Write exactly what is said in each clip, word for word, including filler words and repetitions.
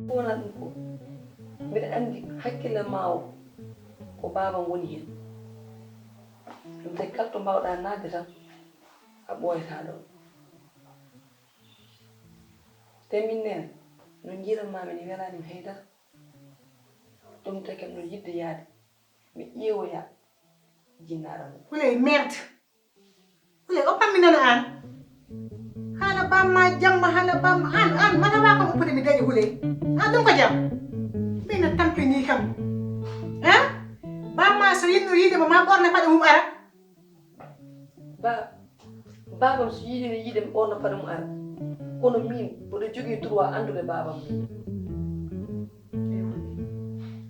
Ko wonaa ɗum ko, mbiɗa anndi hakkille ma o ko baabam woni heen. Ɗum tagi kala to mbaawɗaa naatde tan, a ɓooyataa ɗoon. Te min neen, no njiiran maa mi ni welaani mi haydara. Ɗum tagi kam no yiɗde yahde, mi ƴeewoya jinnaaram o. Huley, merde. Huley, o pamminana aan. Haala bamma jamma, haala bamma aan, aan, mata wa kam uppude mi dañi Huley. Aan ɗum ko jam. Min no tampini kam. Ha? Bamma so yinno yiide mo, ma ɓorna paɗe mum ara. Ba, baabam so yiɗino yiide mi ɓorna paɗe mum ara. Kono min, mboɗo jogii droit anndude baabam min.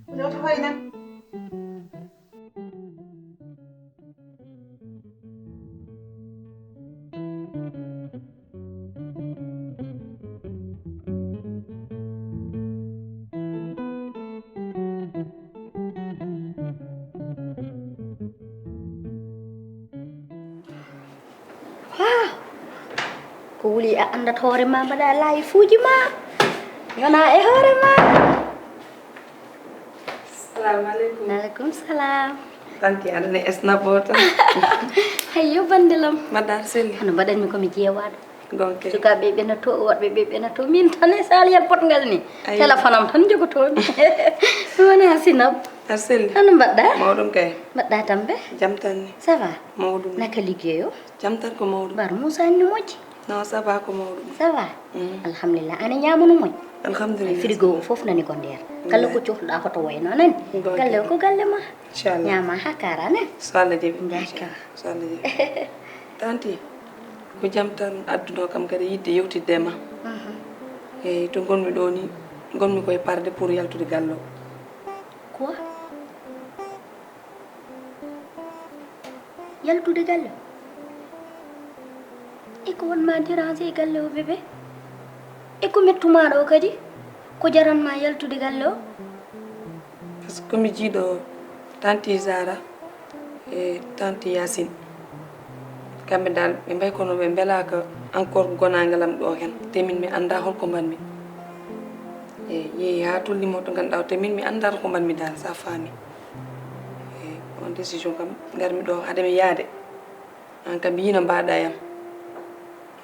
Huley, oto hoy nan. Haa! Ko wuli a anndat hoore ma, mbaɗa laayifuuji ma, yona e hoore ma. Salamu aleykum. Aleykum salam. Tanti, aɗa ne esna boota. Hayyo, bannde lam. Mbaɗɗa selli. Hano mbaɗanmi ko mi jeewaaɗo. Gonke. Sukaaɓe ɓe na to, worɓe ɓe ɓe na to. Min tan e saaliyal potngal ni. Ayyo. Téléphone am tan jogotoomi. Mi wona Sinab. Aɗa selli. Hano mbaɗɗa? Mawɗum kay. Mbaɗɗa tambe? Jam tan ni. Ça va? Mawɗum. Naka liggéey o? Jam tan ko mawɗum. Bar Moussa ni moƴƴi? Non, ça va ko mawɗum. Ça va? Mm. Alhamdulillah. Ana ñaama no moƴƴi? Alhamdulillah. Frigo o fof nani ko nder. Kala ko cohluɗa hoto wayno nani. Gonke. Galle o ko galle ma. Inchallah. Ñaama haa kaara nani. So Allah jaɓi. D'accord. So Allah jaɓi. Tanti, ko jam tan adduno kam kadi yiɗde yewtidde e ma. Mhm. Eyi, to ngonmi ɗo ni, ngonmi koye parde pour yaltude galle o. Quoi? Yaltude galle? E ko wonma déranger e galle o, bébé? E ko mettumaa ɗo kadi? Ko jaranma yaltude galle o? Par ce que ko mi jiiɗo tanti Zara e tanti Yacine. Kamɓe dal ɓe mbayi kono ɓe mbelaaka encore gonaangal am ɗo heen. Te min mi annda hol ko mbaɗmi. E yehi haa tolnii mo to ngannduɗaa o, te min mi annda ko mbaɗmi dal, sa faami. E on décision kam ngarmi ɗo hade mi yaade. Aan kam yiino mbaɗa yam.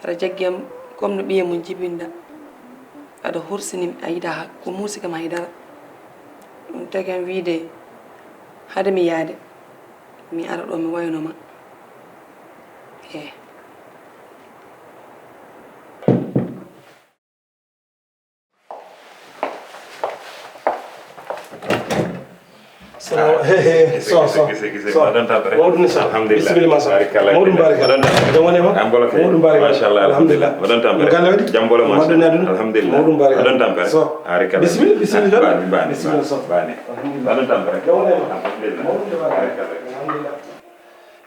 Aɗa jaggi yam comme no ɓiye mum jibinɗa. Aɗa horsini mi, a yiɗa ha-, ko muusi kam haydara. Ɗum tagi am wiide hade mi yaade. Mi ara ɗo mi wayno ma. Eeh. So, he, he, so, so. Gise, gise, so. Mbaɗon tampere. Mawɗum ni so. Alhamdulillah. Bisimilla ma so. Barikalla. Mawɗum barikalla. Mbaɗon tampere. Jam woni ma? Jam bolo kay. Mawɗum barikalla. Machallah. Alhamdulillah. Mbaɗon tampere. Ɗum galle waɗi? Jam bolo ma. Mbaɗɗon e aduna? Alhamdulillah. Mawɗum barikalla. Mbaɗon tampere. So. Barikalla. Bisimilla, bisimilla. Bani, bani, bisimilla so. Bani. Alhamdulillah. Mbaɗon tampere. Jam woni ma? Alhamdulillah. Mawɗum barikalla. Alhamdulillah.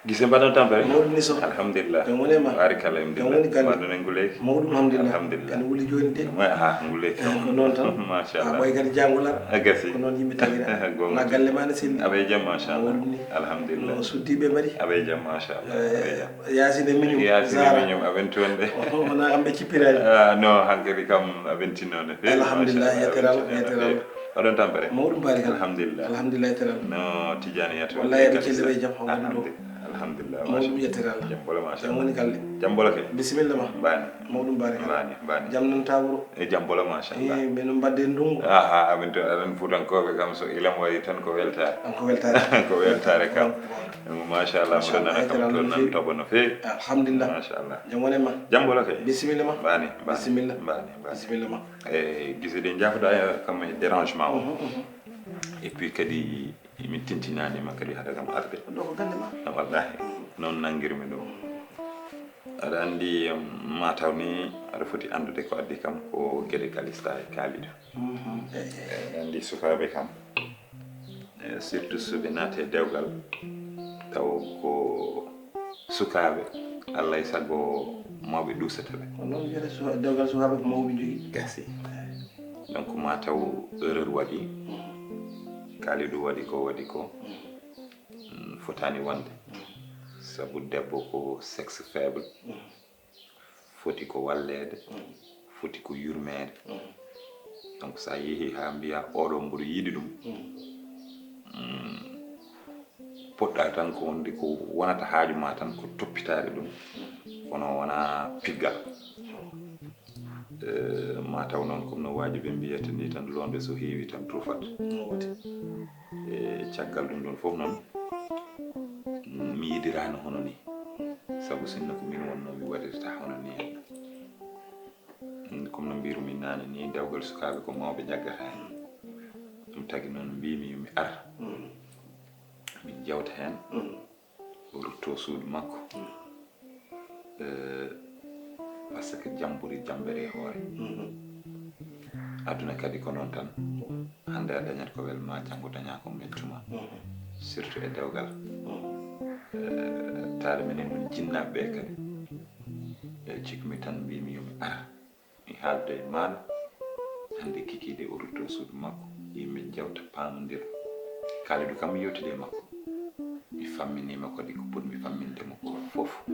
Gise mbaɗon tampere? Mawɗum ni so. Alhamdulillah. Jam woni ma? Barikalla, alhamdulillah. Jam woni galle? Mbaɗon e nguleeki? Mawɗum, alhamdulillah. Alhamdulillah. Ene wuli jooni de. Ma-, ha, nguleeki kam. Ko noon tan. Machallah. A ɓooy kadi jaangol ara. A gasi. Ko noon yimɓe tagira. Goonga. Na galle ma ne selli. Aɓe jam, machallah. Mawɗum ni. Alhamdulillah. No suddiiɓe mbaɗi. Aɓe jam, machallah. Eh, aɓe jam. Yaasin e miñum. Yaasin e Zara. Miñum, aɓe toon de. Wona am ɓe cippiraani. Ah, no, hankadi kam aɓe tinno no feewi. Alhamdulillah, machallah, yettere Allah, aɓe tinno no feewi. Yettere Allah. Oɗon tampere? Mawɗum barikalla. Alhamdulillah. Alhamdulillah, yettere Allah. No Tijani yetto. Wallahi, eɓe celli ɓe jam, haw woni ɗo. Alhamdulillah. Alhamdulillah, mawɗum machallah. Yettere Allah. Jam bolo, machallah. Jam woni galle. Jam bolo kay? Bisimilla ma. Bani. Mawɗum barikalla. Bani, bani. Jam nan tawa wuro. E jam bolo, machallah. Eh, min mbadde ndungu. Aha, amin to, aɗan Fuutankooɓe kam so ilam wayi tan ko weltaare. Ko weltaare. Ko weltaare kam. Machallah, mboɗo nana kam to nan toɓo no feewi. Alhamdulillah. Machallah. Jam woni ma. Jam bolo kay? Bisimilla ma. Bani, bani. Bisimilla. Bani, bani. Bisimilla ma. E gise de jaafoɗa kam e dérangement o. Mhm, mhm. Et puis kadi min tintinanima kadi hade kam arde. Ɗo ko galle ma. Ah, wallahi. Noon nangirmi ɗum. Aɗa anndi, em, mataw ni aɗa foti anndude ko addi kam ko geɗe Kalista e Kalidou. Mhm. Eh, eh. Eh, aɗa anndi sukaaɓe kam. Eh, surtout so ɓe naati e dewgal, taw ko sukaaɓe, Allah e sago mawɓe ɗuusata ɓe. Ko noon wiyata su-, dewgal sukaaɓe ko mawɓe njogii. Gasi. Donc ma taw erreur waɗi. Mm. Kalidou waɗi ko waɗi ko. Mm. Mm, fotaani wonde. Mm. Sabu debbo ko sexe faible. Mm. Foti ko walleede. Mm. Foti ko yurmeede. Mm. Donc, so a yehii haa mbiyaa oɗo mboɗo yiɗi ɗum, mm, poɗɗa tan ko wonde ko wonata haaju ma tan ko toppitaade ɗum, kono wonaa piggal. Eh, ma taw noon, comme no waaji ɓe mbiyata ni tan, loonde so heewi tan tufat. E caggal ɗum ɗon fof noon, mi yiɗiraano hono ni, sabu sinno ko min wonnoo, mi waɗirta hono ni. Mm, comme no mbirumi naane ni, dewgal sukaaɓe ko mawɓe jaggata heen. Ɗum tagi noon mbimi yo mi ar, min jewta heen. O rutto suudu makko. Eh, parce que jam ɓuri jam ɓere e hoore. Aduna kadi ko noon tan. Hannde a dañat ko welma, janngo daña ko weltuma. Surtout e dewgal. Eh, taade minen ɗum jinnaaɓe ɓe kadi. Eh, cikmi tan mbimi yo mi ar. Mi haalda e maaɗa. Hannde kikiiɗe o rutto suudu makko. Yimɓe njewta, paamondira. Kaalidu kam mi yewtidi e makko. Mi famminiima kadi ko potmi famminde mo ko fof.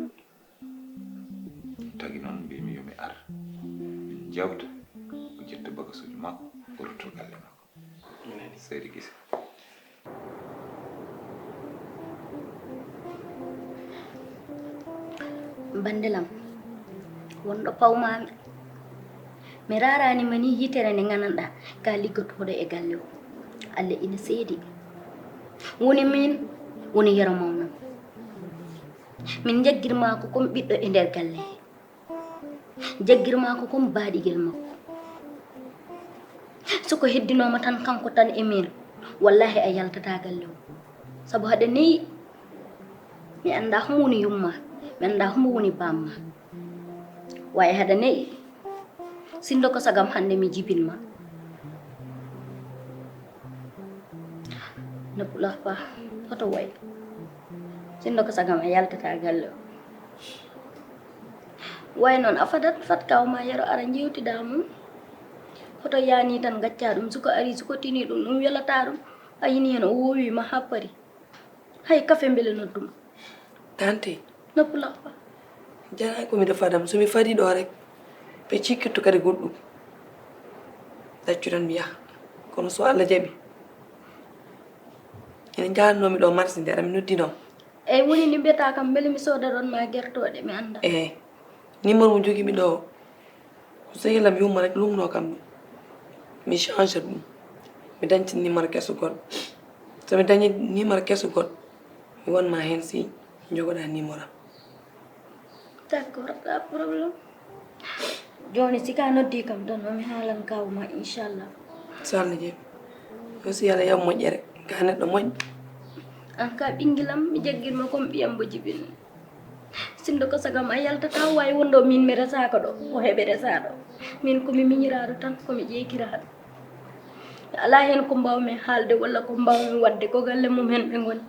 Tagi noon mbimi yo mi ar. Min njewta. O ƴetta bagasuuji makko. O rutto galle makko. Seydi Gise. Bannde lam, wonɗo pawmaami. Mi raaraani ma ni yitere nde ngananɗaa ka liggotooɗo e galle o. Allah ina seedi. Woni min, woni Yero Mawnam. Min njaggirmaa ko comme ɓiɗɗo e nder galle he. Jaggirmaa ko comme baaɗigel makko. So ko heddinooma tan kanko tan e min, wallahi a yaltataa galle o. Sabu haɗa neyi, mi anndaa homo woni yumma, mi anndaa homo woni bamma. Waaye haɗa neyi, sinndo ko sagam hannde mi jibinma. Nabu Lafa, hoto wayi. Sinndo ko sagam a yaltataa galle o. Wayi noon a fadat fat kawma Yero ara njewtidaa mum. Hoto yaani tan gaccaa ɗum, suko arii, suko tinii ɗum, ɗum welataa ɗum. A yini heen o woowi ma haa pari. Hay kafe mbele nodduma. Tante. Nabu Lafa. Jara ko miɗo fadam, so mi fadi ɗo rek, ɓe cikkitto kadi goɗɗum. Daccu tan mi yaha. Kono so Allah jaɓi. Ene njahanno mi ɗo marché nde, ara mi noddino. Eyi, woni ni mbiyata kam, mbele mi sooda ɗon ma gertooɗe, mi annda. Eyi. Numéro mo jogimi ɗo, ko sehil am yumma rek lumno kam ɗum. Mi change ɗum. Mi dañta numéro keso goɗɗo. So mi dañi numéro keso goɗɗo, mi wonma heen si jogoɗa numéro am. D'accord, pas problème. Jooni si ka noddi kam tan, o mi haalan kawma, inchallah. So Allah jaɓi. Ko si Allah yaw moƴƴere, ka neɗɗo moƴƴo. An ka ɓingilam, mi jaggirma comme ɓiyam mo jibinmi. Sinndo ko sagam a yaltata, wayi wonde min mi resaaka ɗo, ko heɓe resaa ɗo. Min ko mi miñiraaɗo tan, ko mi ƴeekiraaɗo. Alaa heen ko mbaawmi haalde walla ko mbaawmi waɗde, ko galle mum heen ɓe ngoni.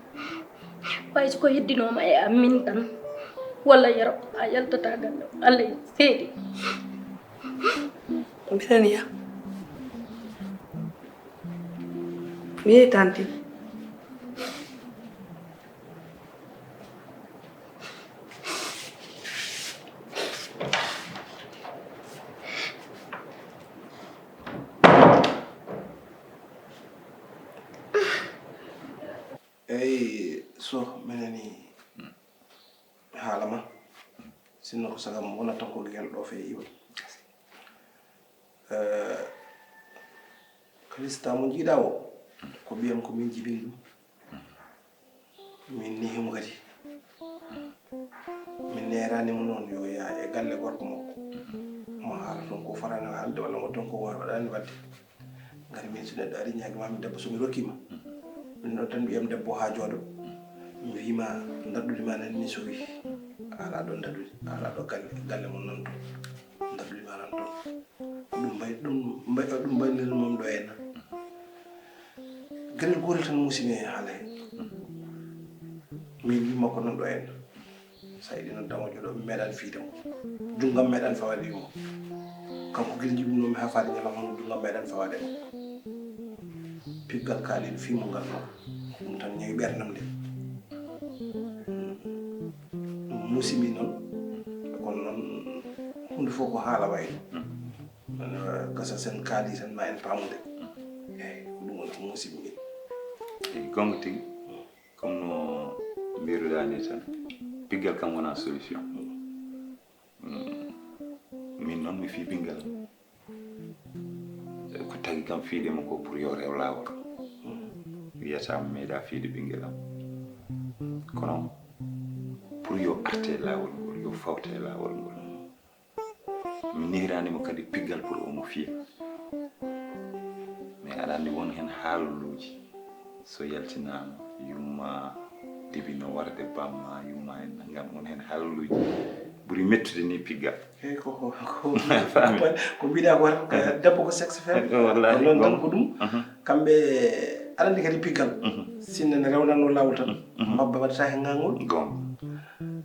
Wayi so ko heddinooma e am min tan, walla Yero, a yaltataa galle o. Allah seedi. Mbiɗa yiya. Mi yehi tanti. Eyi, so mi nani haala ma, sinno ko sagam wonata tan ko gel ɗo fe iwa. Eh, Kalista mo jiiɗa o, ko ɓiyam ko min jibini ɗum. Min nehi mo kadi. Min neerani mo noon yo yaa e galle gorko makko. Mo haala toon ko fotani haalde walla mo toon ko waɗani waɗde. Ngati min so neɗɗo ari ñaagi ma mi debbo so mi rokkima. Min ɗon tan mbiyam debbo haa jooɗo. Mi wima ndaɗɗudi ma nan ni sowi. Ala ɗo ndaɗɗudi, ala ɗo galle, galle mon nan toon. Ndaɗɗudi ma nan toon. Ɗum mbay-, ɗum mbay-, ɗum mbaylirmam ɗo henna. Galle gotel tan musimi e haala he. Min yumma ko noon ɗo henna. Sa yiɗi noon damojo ɗo, mi meeɗan fiide mo. Junngam meeɗan fawaade mo. Kanko gila jibinoomi haa faade ñalawma mo, junngam meeɗan fawaade mo. Piggal kaaliiɗo fii mo ngal ɗo. Ɗum tan ñawi ɓernam nde. Ɗum musimi noon. Kono noon, huunde fof ko haala wayi. Kono gasa sen kaali tan ma en paamude. Eyi, ko ɗum woni ko musiba min. Eyi, goonga tigi. Comme no mbiruɗaa ni tan, piggal kam wonaa solution. Mm. Min noon mi fii ɓinngel. Ko tagi kam fiide mo ko pour yo rew laawol. Wiyata mi meeɗa fiide ɓinngel am. Kono pour yo arte laawol ngol, yo fawte laawol ngol. Mi nehirani mo kadi piggal pour omo fiya. Mais aɗa anndi won heen haaluuji, so yaltinaama, yumma debino warde bamma, yumma en nanngam, won heen haaluuji ɓuri mettude ni piggal. Eyi, ko, ko, ko, ko mbiɗa ko tan, ko debbo ko sexe faible. Wallahi, noon tan ko ɗum. Mhm. Kamɓe, aɗa anndi kadi piggal. Mhm. Sinno ne rewnatno laawol tan. Mhm. Mbabba waɗata heen ngangol. Goonga.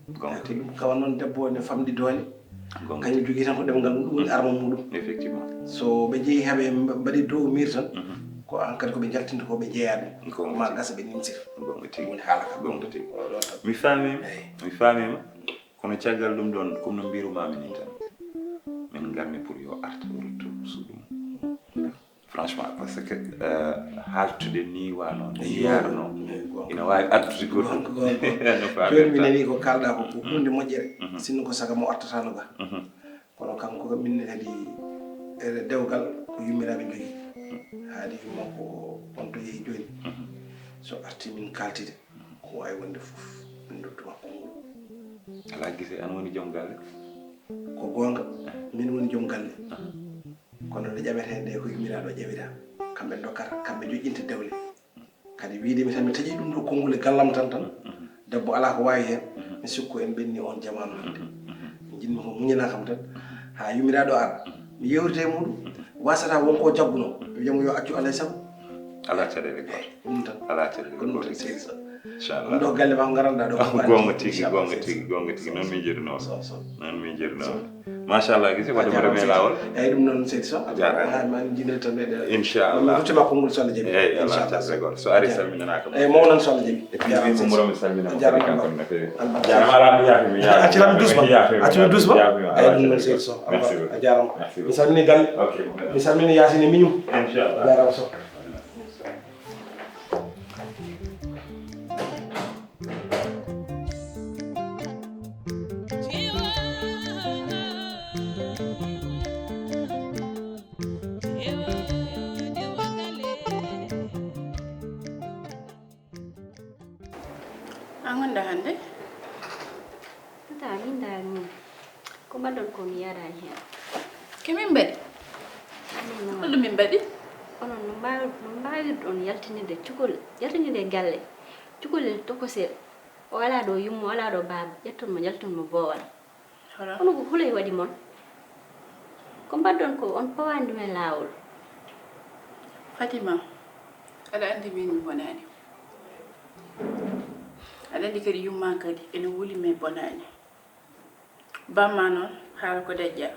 Goonga tigi. Kawa noon debbo ne famɗi doole. Goonga. Kañum jogii tan ko ɗemngal mum, ɗum woni arma muɗum. Effectivement. So ɓe njehii haa ɓe mba-, mbaɗi dow miir tan, mhm, ko aan kadi ko ɓe njaltinta ko ɓe njeyaa ɗum. Goonga tigi. Ma gasa ɓe nimsira. Goonga tigi. Ɗum woni haala ka. Goonga tigi. Ko ɗon tan. Mi faamiima. Eyi. Mi faamiima. Kono caggal ɗum ɗon, comme no mbirumaami ni tan, min ngarmi pour yo arte o rutto suudu mum. Franchement, parce que, euh, haaltude ni wano, ni, eyi, yarno, eyi, goonga, ina waawi addude goɗɗum. Goonga, goonga. No faami. Jooni mi nani ko kaalɗaa ko, ko, mhm, huunde moƴƴere. Mhm. Sinno ko saga mo artatano ga. Mhm. Kono kanko kam min kadi, e dewgal ko yummiraaɓe njogii. Mhm. Haadi yumma ko on to yehi jooni. Mhm. So arti min kaaltide, ko waawi wonde fof, min ndottu makko ngol. Alaa gise, an woni joom galle? Ko goonga, min woni joom galle. Ah. Kono ɗe ƴametee ɗe ko yummiraaɗo ƴawira. Kamɓe ndokkata, kamɓe joƴƴinta dewle. Kadi wiide mi tan mi taƴi ɗum ɗo konngol e gallam tan tan. Mhm. Debbo alaa ko waawi heen. Mhm. Mi sikku en ɓenni on jamaanu hannde. Mhm. Mhm. Mi jiɗmi ko muñanaa kam tan. Haa yummiraaɗo ara. Mhm. Mi yewtida e muɗum. Mhm. Wasata won ko jagguno. Mhm. Mi wiya mo yo accu alaa e sago. Alaa caɗeele gooto. Ɗum tan. Alaa caɗeele gooto. Ko ɗum tan, seydi Sow. Inchallah. Ɗum ɗo galle ma ko ngaranɗaa ɗo ko goonga tigi, inchallah, goonga tigi, goonga tigi. Noon min njiɗunoo. So, so. Noon min njiɗunoo. So. Machallah, gisi, wadde mbaɗa mi laawol. Eyi, ɗum noon, seydi Sow. A jaaraama. Haa ma en njiɗir tan e ɗe. Inchallah. Mi ruttima konngol so Allah jaɓi. Eyi, alaa caɗeele gooto. So ari salminanaa kam. Eyi, mawnan so Allah jaɓi. E puis, mi umro mi salmina mo kadi kanko ne. A jaaraama, alaa mi yaafi mi yaafi. Accu tan mi duusma. Accu mi duusma. Eyi, ɗum noon, seydi Sow. Merci beaucoup. A jaaraama. Merci beaucoup. Mi salmini galle. Ok. Mi salmini Yaasin e miñum. Inchallah. A jaaraama Sow. A ngonɗaa hannde? Tata, min ndaarnii. Ko mbaɗɗon ko mi yaraani heen. Ko min mbaɗi? Amin, non. Holɗum min mbaɗi? Onon no mbaawi-, no mbaawirɗon yaltinirde cukalel, yaltinirde galle, cukalel tokosel. O alaa ɗo yumma, o alaa ɗo baaba. Ƴetton mo, njalton mo boowal. Hola. Kono ko hulay waɗi mon? Ko mbaɗɗon ko, on pawaani ɗum e laawol. Fatima, aɗa anndi min mi bonaani. Aɗa anndi kadi yumma kadi ene wuli, mais bonaani. Bamma noon, haala ko daƴƴa.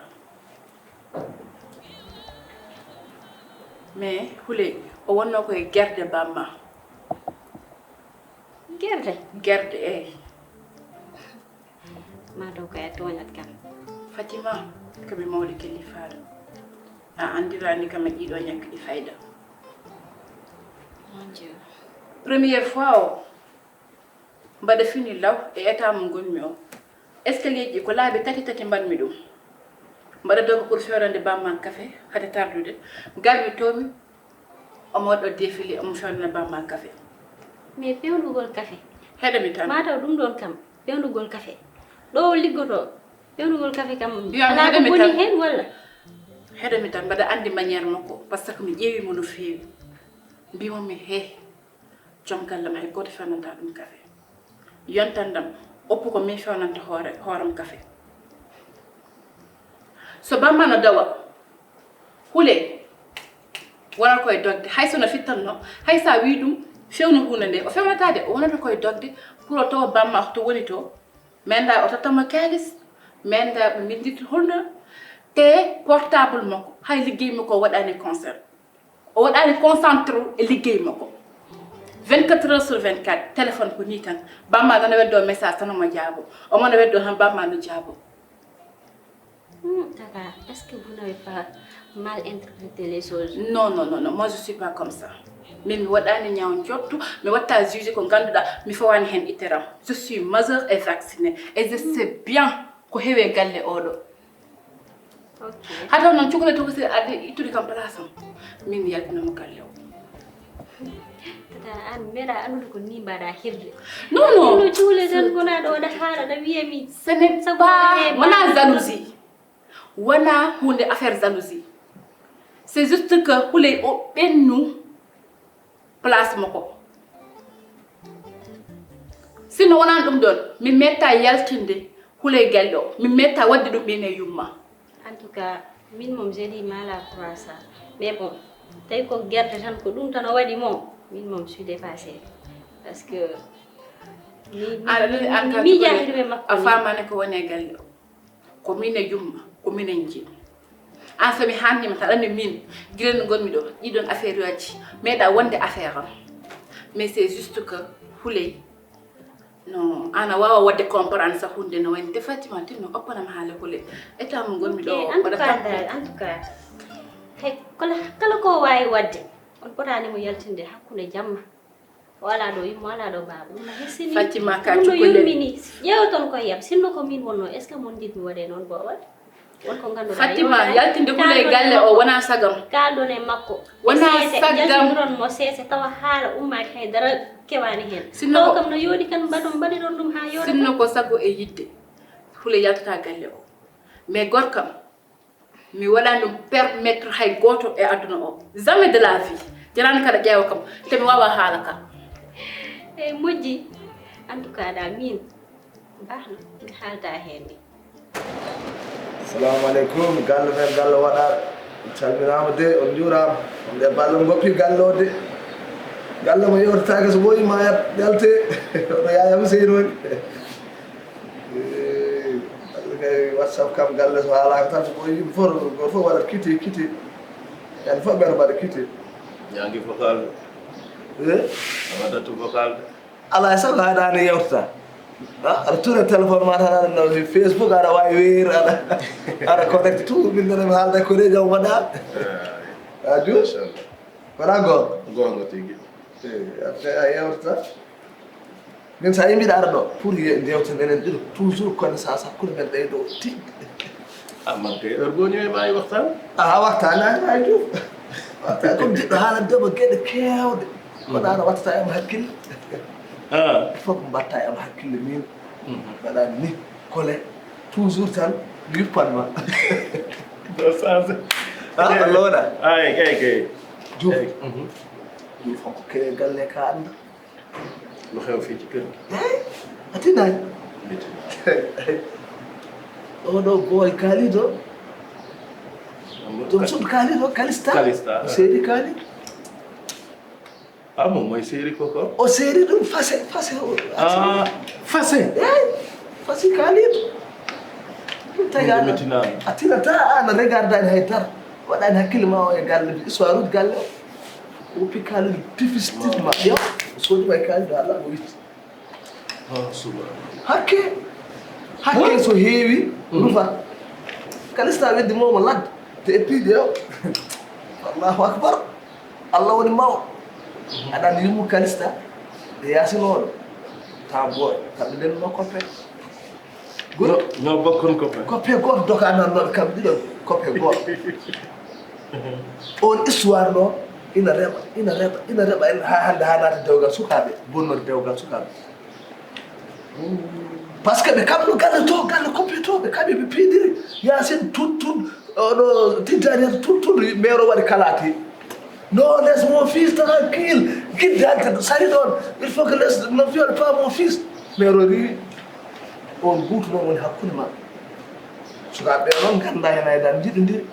Mais Huley, o wonno ko e gerde bamma. Gerde? Gerde, eyi. Mataw kay a tooñat kam. Fatima, ko mi mawɗo kellifaaɗo. A anndirani kam e ɗiɗo ñakki ɗi fayda. Mon Dieu. Première fois o, mbaɗa fini law e état mo ngonmi o. Escalier ji ko laabi tati tati mbaɗmi ɗum. Mbaɗa doga pour fewnande bamman café, hade tardude. Garmi toomi, omo waɗɗo défilé, omo fewnana bamman café. Mais pewnugol café? Heɗami tan. Mataw ɗum ɗon kam, pewnugol café. Ɗo o liggoto, pewnugol café kam, alaa ko boni heen walla? Heɗami tan, mbaɗa anndi manière makko, par ce que mi ƴeewi mo no feewi. Mbimo mi he, joom gallam hay gooto fewnanta ɗum café. Yontan ɗam, oppu ko min fewnanta hoore, hooram café. So bamma no dawa, Huley, wona koye dogde. Hay so no fittanno, hay sa wi ɗum, fewnu huunde nde, o fewnata de, o wonata koye dogde, pour o tawa bamma to woni to. Menda o tottamo kaalis, menda ɓe mbindirta hulde, te portable makko, hay liggey makko o waɗani concert. O waɗani concentré e liggey makko. Vingt-quatre heures sur vingt-quatre, téléphone ko ni tan. Bamma nana weddo message tan omo jaabo. Omo na weddo tan bamma no jaabo. Hmm, Tata, est-ce que vous n'avez pas mal interprété les choses? Non, non, non, non, moi je suis pas comme ça. Min mi waɗani ñaw njottu, mi watta juge ko ganduɗa mi fawani hen iteram. Je suis majeure et vaccinée et je sais bien ko heewi e galle oɗo. Ok. Hata noon cukalel tokosel addi ittude kam place am. Min mi yaltina mo galle o. Tata, an meeɗa anndude ko ni mbaɗa hirde. Non, non. No cuule tan gona ɗo waɗa haala ɗa wiya mi. Ce n'est pas, wona jalousie. Wona hunde affaire jalousie. C'est juste que Houleye o ɓennu place makko. Sinno wonani ɗum ɗon, mi metta yaltinde Houleye galle o, mi metta waɗde ɗum min e yumma. En tout cas, min moom je dis mal à croire ça. Mais bon, tawi ko gerte tan ko ɗum tan o waɗi moom, min moom je suis dépassée. Parce que mi mi- aɗa nani an mi- kam mi cukalel jahiri ɓe makko a ni. Famani ko woni e galle o. Ko min e yumma, ko minen jeyi. An so mi hannima tan anndi min gila no ngonmi ɗo ɗiɗon affaire uji meeɗa wonde affaire am. Mais c'est juste que Houleye no ana wawa wadde comprendre sa hunde no wayno te Fatima tinno oppanam haala Houleye état mo ngonmi ɗo. Ok, en tout waɗa cas tampi dal en tout cas hay kala kala ko wawi wadde on potani mo yaltinde hakkunde jamma. O alaa ɗo yumma, o alaa ɗo baaba. Ɗum no hesini. Fatima ka ɗum no cukalel yurmini. Ƴeewa toon koye yam. Sinno ko min wonno, est ce que mon njiɗmi waɗe noon boowal? Won ko ngannduɗaa Fatima yaltinde Houleye galle o wona sagam. Kaalɗon e makko wona sagam. Jaltindiron mo seese tawa haala ummaaki hay dara kewaani heen. Sinno ko kam no yooɗi kan mbaɗon mbaɗiron ɗum haa yooɗa. Sinno ko sago e yidde Houleye yaltata galle o. Mais gorkam mi waɗani ɗum permettre hay gooto e aduna o jamais de la vie jarani kada ƴeewa kam te mi wawa haala ka. Eyi moƴƴi. En tout cas dal min mbahno mi haalda heen ni. Assalamu aleykum galle men galle waɗaɓe. On calminama de on juurama. On nde balle goppi galle o de. Galle mo yewtataake so ɓooyi ma yat yalte. Oɗo yaya Huseyni woni. Galle kay whatsapp kam galle so haalaka tan so ɓoyi yimɓe fof goto fof waɗat kiti kiti. Yan fof ɓeɗo mbaɗa kiti. Ñangi vocal de. E waɗata vocal de. Ala e sago haɗani yewtata. Aɗa tourne téléphone ma tan aɗa nawi facebook aɗa wawi weyir aɗa aɗa connecte tout min nana mi haalda ko reji am waɗa. A jur. Wala gonga. Gonga tigi. A yewtata. Min sa yimɓiɗa ara ɗo pour ndewten enen ɗiɗo toujours connaissance hakkude men ɓeydo tigga. Amman kay heure goo ñëwee maa ngi waxtaan. A waxtaan ay ay Diouf. Waxtaan comme jiɗɗo haalande ma geɗe kewɗe. Kono ana wattata em hakkille. Il faut ko mbatta em hakkille min. Mbaɗani ni kole toujours tan mi yuppan ma. Ɗo changé. A loona. Ay kay kay. Diouf. Diouf ko ke galle ka anda. Lu xew fii ci kër gi? A tinnaani. Oɗo boy Kalido. Ɗum suudu Kalido Kalista. Kalista. Seeri Kali. A moom mooy seeri koko. O seeri ɗum fase fase o. Ah, fase. Eyi fasi Kalido. Ɗum tawi a tinata an a regardani hay dara. Waɗani hakkille ma o e galle histoire uji galle o. Woppi kaalel définitivement. Yo soodi may kaalel do Allah o witti. Hakke hakke so heewi rufa. Kalista weddi momo ladde te e piiɗe o. Allahu akbar. Allah woni mawo. Aɗa andi yummu Kalista e yasinooɗo. Taw boy kamɓe nden no koppe. Goɗɗo ñoo bokkoon koppe. Koppe gooto doka nannoɓe kamɓe ɗiɗon koppe gooto. On histoire ɗo ina reɓa ina reɓa ina reɓa en ha hande ha naata dewgal sukaɓe bonnode dewgal sukaɓe. Par ce que ɓe kamno galle to galle koppe to ɓe kamɓe ɓe piidiri yasin tut tut. Oɗo tijjani hata tut tut mero waɗi kalati. Non laisse mon fils tranquille. Gidde hande sari ɗon. Il faut que laisse ne viole pas mon fils. Mero ri. On guutu noon woni hakkunde maɓɓe. Sukaaɓe ɓe noon ngannda heen hay dara njiɗondiri.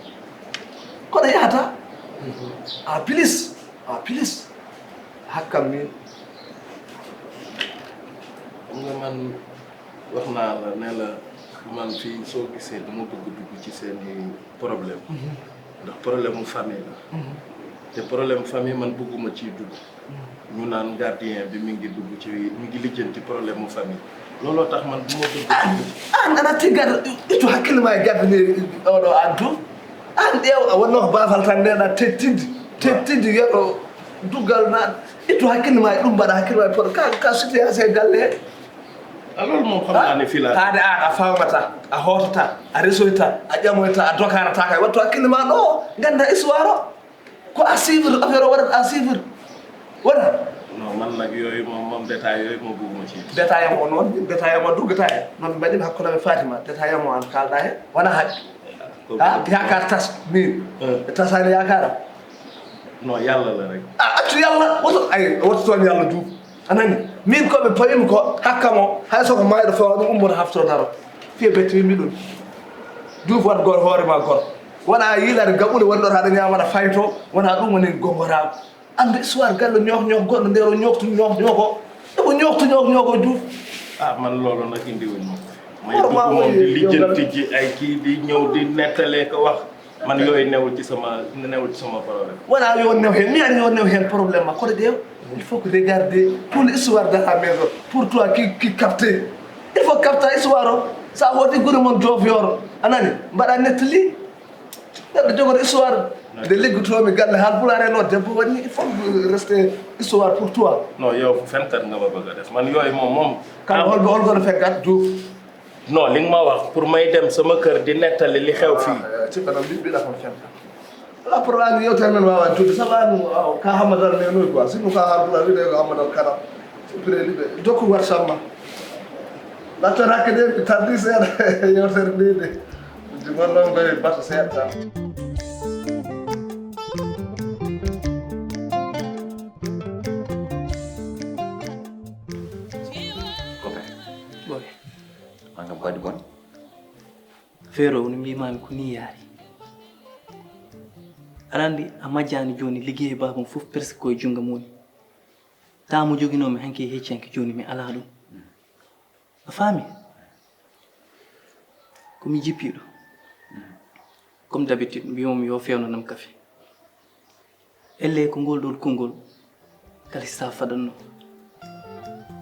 Kono yahata a pilis a pilis hakkam min. Xam nga man wax naa la ne la man fii soo gisee dama bëgg dugg ci seeni problème ndax problème mu famille la. Te problème famille man bëgguma ci dugg. Ñu naan gardien bi mi ngi dugg ci, mi ngi lijjanti problème mu famille. Looloo tax man bu ma bëgg. An ana tiggat ittu hakkille ma e gardien oɗo an to. An ƴeew a wonno ko baafal tan ndeɗa tettinde tettinde yeɗo duggal ma ittu hakkille ma e ɗum mbaɗa hakkille ma e poɗo ka ka situation e galle he. A loolu moom xam naa ne fii laa. Taade an a famata a hootata a resoyta a ƴamoyta a dokanata kay wattu hakkille ma ɗo ganda histoire o. Ko à suivre affaire o waɗat à suivre waɗat. Non man nag yooyu moom moom détail yooyu moom bëgguma ci. Détail mo noon détail mo duggataa he noon ɓe mbaɗimi hakkunde amen Fatima détail mo an kalɗa he wona haqqe. Ha yakar tas min ɓe tasani yakara. Non yalla la rek. A accu yalla woto ay woto toon yalla duub. A nani min ko ɓe pawimi ko hakka mo hay soko mayɗo fewa ɗum ummoto hafto daro. Fiye betti wimmi ɗum duuf wat goto hoore ma goto. Wona yiilade gaɓude woni ɗo haɗa ñamata fayto wona ɗum woni gongoraɓe. Andu histoire galle ñoox ñoox goɗɗo nder o ñooxtu ñoox ñooxo. Eko ñooxtu ñoox ñooxo duuf. Ah man loolu nag indiwuñ ma. May dugg moom di lijjantiji ay kii di ñëw di nettalee ko wax. Man yooyu newul ci sama newul ci sama problème. Wala yo new hen mi ani yo new hen problème ma kono ƴeew. Il faut que regarder tout l'histoire de la maison pour toi qui qui capte. Il faut capta histoire o sa hooti gure mon joofiyoro a nani mbaɗa nettali. Neɗɗo jogoto histoire nde liggotomi galle haalpulaar en o debbo waɗi il faut reste histoire pour toi. Non yow ko fenkat nga ma bëgg a def man yooyu moom moom. Kala holɓe holgono fenkat juuf. Non li nga ma wax pour may dem sama kër di nettali li xew fii. Ci kanam bi bi la ko fen. La pour an yewtere men wawa tudde sabu an ka hamadal ne noy quoi sinu ka har bula wide ko hamadal kanam. Pireli be jokku war samma. La to rakke de tardi seeɗa yewtere nde de. Di mon non be bata seeɗa. Copain. Boy. Manga badi bon. Feere o no mbiimaami ko nii yaari. Aɗa anndi a majjaani jooni liggey e baabam fof presque ko e junngo mum woni. Taa mo joginoomi hanki e hecci hanki jooni mi alaa ɗum. A faami? Ko mi jippiiɗo. Comme d'habitude mbiimomi yo feewnanam kafe. Ellee ko ngol ɗoon konngol Kalista faɗatnoo.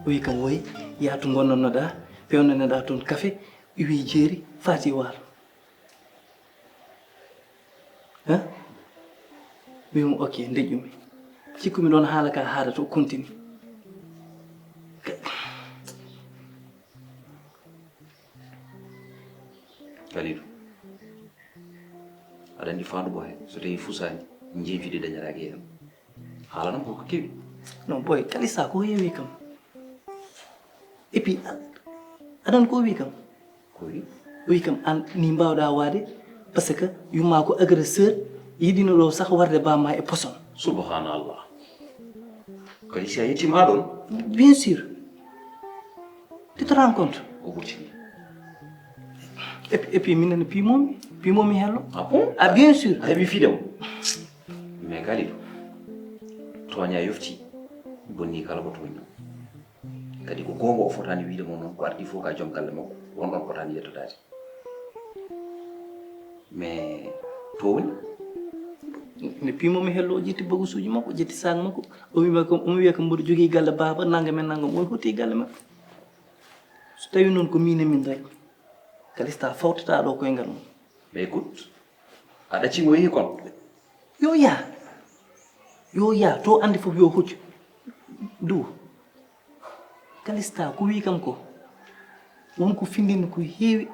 O wii kam woy yaa to ngonnannoɗaa peewnanoɗaa toon kafe iwii jeeri faati waalo. Hein? Mbiimi ok ndeƴƴumi. Cikkumi ɗoon haala ka haadata o continue. Kalidou. Aɗa anndi faandu ɓoohe so tawii fusaani njeefiɗi dañataake heen. Haalanam ko ko kewi. Non boy kalisa ko heewi kam. Et puis aɗan ko o wi kam. Ko wi? O wi kam an ni mbawɗa waade parce que yumma ko agresseur yiɗino ɗo sah warde bamma e poson. Subhanallah. Kalisa yettima ɗon? Bien sûr. Tu te rends compte? O ɓurtini. Et puis minen piimomi piimomi hello. Ah bon? Ah bien sûr. A heɓi fiide mo? Mais Kalidou, tooña yofti, bonni kala ko tooñɗo. Kadi ko goonga o fotaani wiide mo noon ko ardii fof ka joom galle makko, won ɗon fotaani yettodaade. Mais to woni? Mi piimomi hello o ƴetti bagasuuji makko, ƴetti sac makko, o wima ko omo wiya ko mboɗo jogii galle baaba nangam e nangam, o hooti galle makko. So tawi noon ko miin e min rek, Kalista fawtata ɗo koyngal mum. Mais écoute, a ɗaccimo yehi kon? Yo yah. Yo yah to anndi fof yo huccu. Duw. Kalista ko wi kam ko won ko findinmi ko heewi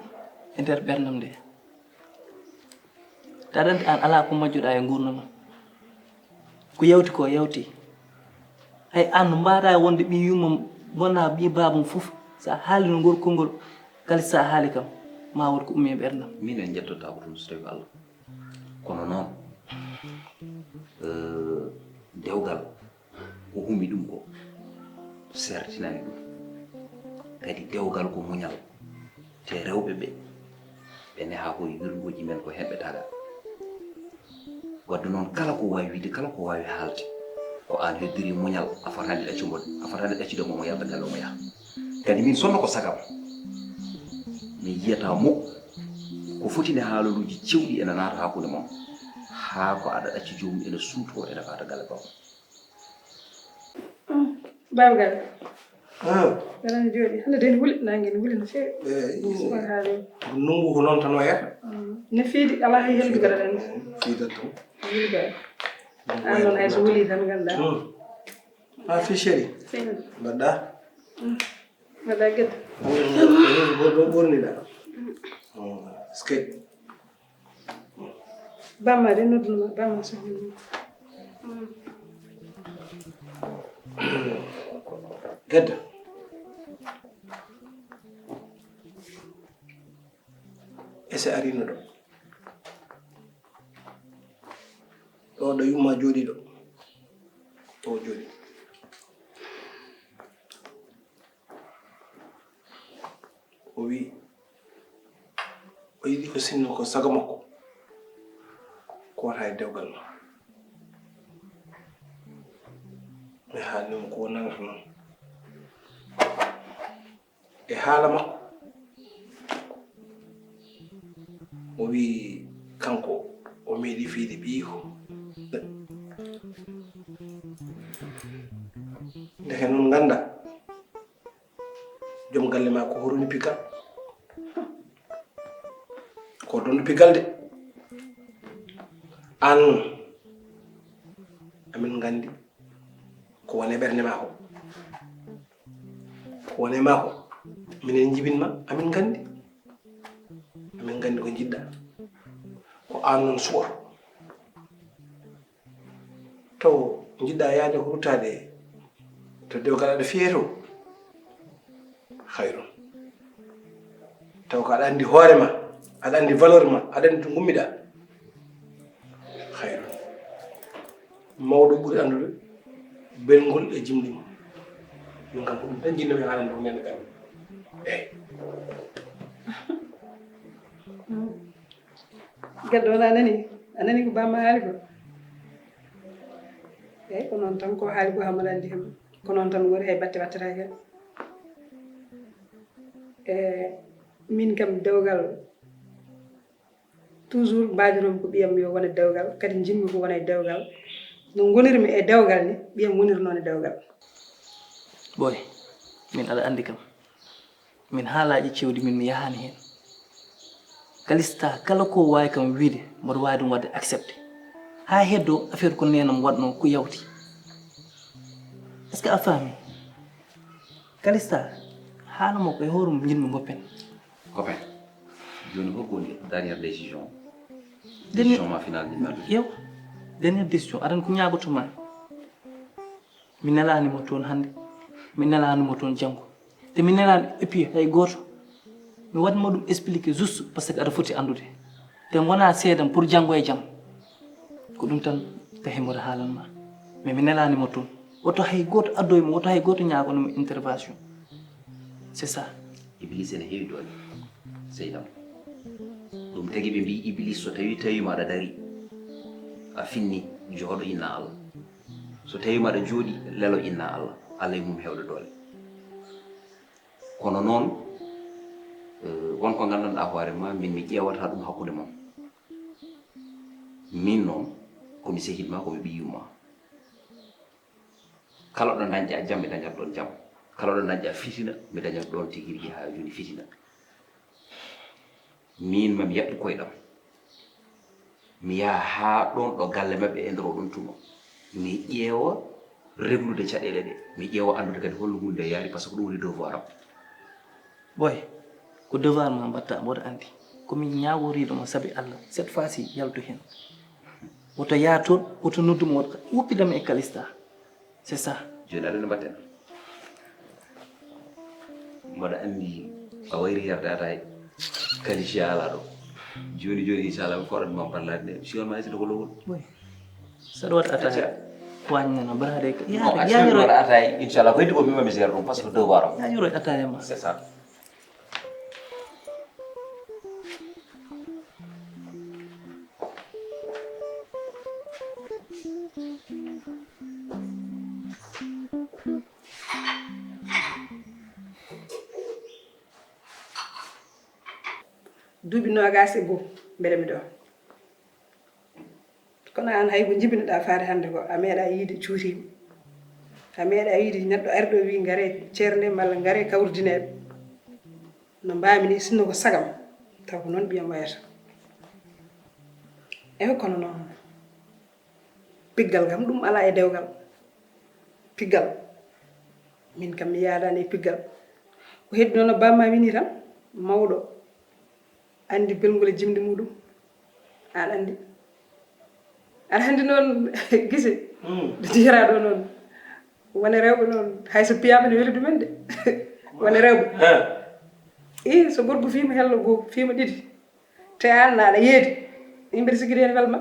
e nder ɓerndam nde. Taɗanti an alaa ko majjoɗa e ngurnama. Ko yawti ko yawti. Hay an no mbaɗa wonde ɓi yumma wona ɓi babam fof sa haalino ngol konngol Kalista haali kam ma won ko ummi e ɓerndam. Min en jettotako toon so tawi ko Allah. Kono noon dewgal ko humi ɗum ko sertinani ɗum. Kadi dewgal ko muñal. Te rewɓe ɓe ɓe neha ko e wirnguuji men ko heen ɓe taga. Wadde noon kala ko waawi wiyde kala ko waawi haalde ko aan heddori muñal a fotaani ɗaccude mo a fotaani ɗaccude mo omo yalta galle omo yaha. Kadi miin sonno ko sagam mi yiyata mukk ko fotini haalaluuji cewɗi ena naata hakkunde mon. Haa ko aɗa ɗacci joomum ene suuto, ene faata galle bawɗo. Bawgal. Ah. Aɗa jooɗi hannde de wuli, nange ne wuli no feewi. Eh, subaka haali. Ndunngu ko noon tan wayata. Mm. Ne fiidi, alaa hay heldugal aɗa anndi. Fiidat tan. Wuli gaa. An noon hay so wuli tan nganndaa. Mm. Ah, fi chéri. Mbaɗɗa? Mm. Mbaɗɗa gedde. Gorɗo ɓorniɗa. Mm. Est-ce que Bamma de noddunoma, bamma sohna mum. Gedda. Ese arino ɗo. Ɗo ɗo yumma jooɗi ɗo. O jooɗi. O wi o yiɗi ko sinno ko sago makko ko wata e dewgal ma. Mi haalnimo ko wonanata noon e haala makko. O wi kanko o meeɗi fiide ɓiyiiko. Ndeke noon ngannda joom galle ma ko horoni pigal. Ko ɗon pigal de. An amin nganndi ko woni e ɓernde ma ko. Ko woni e ma ko minen njibin ma, amin nganndi. Amin nganndi ko njiɗɗa. Ko an noon suɓoto. Taw njiɗɗa yaade ko ruttaade to dewgal aɗa fiyee to? Hayrun. Taw ko aɗa anndi hoore ma, aɗa anndi valeur ma, aɗa anndi to ngummiɗa? Hayrun. Mawɗo ɓuri anndude belngol e jimɗi mum. Min kam ko ɗum tan jinnoomi haalande ko neɗɗo kam. Eyi. Gaddo wona a nani a nani ko bamma haali ko? Eyyi ko noon tan ko haali ko hamalandi him ko noon tan woni hay batte wattata hen. E min kam dewgal toujours mbaadirom ko ɓiyam yo wone dewgal kadi njimmi ko wona e dewgal. No ngonirmi e dewgal ni ɓiyam woniri noon e dewgal. Ɓooy min aɗa anndi kam. Min haalaaji cewɗi min mi yahaani heen. Kalista kala ko waawi kam wiyde mboɗo waawi ɗum waɗde accepté haa heddoo affaire ko neenam waɗnoo ko yawti. Est-ce que a faami? Kalista haala mo ko e hoore mum njiɗmi ngoppen. Copain, jooni holko woni dernière décision? Décision ma finale njiɗmi addude. Yew, dernière décision aɗa anndi ko ñaagoto ma. Mi nelaani mo toon hannde, mi nelaani mo toon janngo, te mi nelaani épi hay gooto. Mi waɗ mo ɗum expliqué juste parce que aɗa foti anndude, te ngonaa seedam pour janngo e jam. Ko ɗum tan tahi mboɗo haalan ma, mais mi nelaani mo toon. Woto hay gooto addoy mo, woto hay gooto ñaagono mo intervention. C'est ça. Iblis ene heewi doole. Seydam. Ɗum tagi ɓe mbii Iblis so tawi tawi ma aɗa dari, a finni, jooɗo inna Allah. So tawi ma aɗa jooɗi, lelo inna Allah. Allah e mum heewɗo doole. Kono noon won ko nganndanɗaa hoore ma, min mi ƴeewata ɗum hakkunde mon. Min noon ko mi sehil ma, ko mi ɓiyu ma. Kala ɗo dañƴa jam mi dañat ɗon jam, kala ɗo dañƴa fitina mi dañat ɗon tigi rigi haa jooni fitina. Min mami yaɓɓu koyɗam mi yaha haa ɗon ɗo galle maɓɓe e nder oɗon tuma, mi ƴeewa reglude caɗeele ɗe, mi ƴeewa anndude kadi holno huunde nde yaari, par ce que ɗum woni devoir am. Ɓooy, ko devoir ma mbatta, mboɗo anndi. Ko min ñaagoriiɗo ma sabi Allah, cette fois-ci yaltu heen. Woto yah toon, woto noddu mo, woppidam e Kalista. C'est ça. Jooni aɗa no mbaɗten? Mboɗo anndi a wayri yerde ata e Kalista ala ɗo. Jooni jooni inchallah mi fooɗat ma ballade nde. Siwal ma hesito ko lowol. Oui. Saɗa waɗa ataaya. Wañnana mbaɗa de. Yañoro ataaya inchallah ko heddi ko mima mi gère ɗum par ce que devoir am. Yañoro ataaya ma. C'est ça. Duuɓi noogaas e goo mbeɗa mi ɗo. Kono aan, hay ko njibinoɗaa faade hannde ko, a meeɗaa yiide cuutiiɓe. A meeɗaa yiide neɗɗo ari ɗo wi ngare ceernde malla ngare kawrdineeɓe. No mbaami ni, sinno ko sagam, taw ko noon ɓiyam wayata. Ewa, kono noon, piggal kam ɗum alaa e dewgal. Piggal, min kam mi yaadaani e piggal. Ko heddi noon no bamma wini tan, mawɗo anndi belngol e jimɗi muɗum. Aɗa anndi, aɗa anndi noon, gise, ɗo jiyata ɗo noon, wone rewɓe noon, hay so piyaama ne weli ɗumen de. Wone rewɓe. I, so gorko fiima hello goo, fiima ɗiɗi, te aan na aɗa yeedi, yimɓe sikki heen welma.